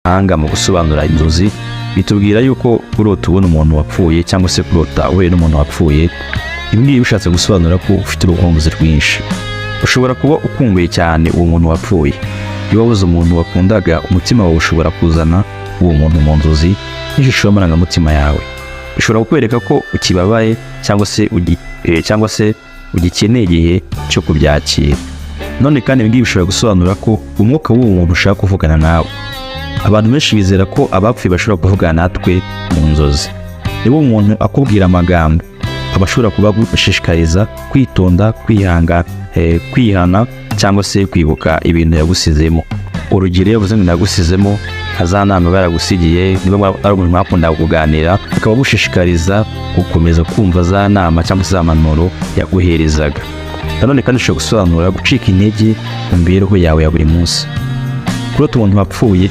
Abahanga mu gusobanura inzozi bitubwira yuko kurota ubona umuntu wapfuye cyangwa se kurota uhuye n'umuntu wapfuye, ibi ngibi bishatse gusobanura ko ufite urukumbuzi rwinshi. Ushobora kuba ukumbuye cyane uwo muntu wapfuye. Iyo wabuze umuntu wakundaga, umutima wawe ushobora kuzana uwo muntu mu nzozi n'ishusho y'amarangamutima yawe. Bishobora kukwereka ko ukibabaye cyangwa se ugikeneye igihe cyo kubyakira. None kandi ibi ngibi bishobora gusobanura ko umwuka w'uwo muntu ushaka kuvugana nawe. Abantu benshi bizera ko abapfuye bashobora kuvugana natwe mu nzozi. Niba umuntu akubwira amagambo, aba ashobora kuba agushishikariza kwitonda, kwihanga, kwihana cyangwa se kwibuka ibintu yagusizemo. Urugero, iyo yavuze ngo nagusizemo nka za nama baragusigiye, niba ari umuntu mwakundaga kuganira, akaba agushishikariza gukomeza kumva za nama cyangwa se za mpanuro yaguherezaga. Nanone kandi ushobora gusobanura gucika intege mu mibereho yawe ya buri munsi. Kurota umuntu wapfuye.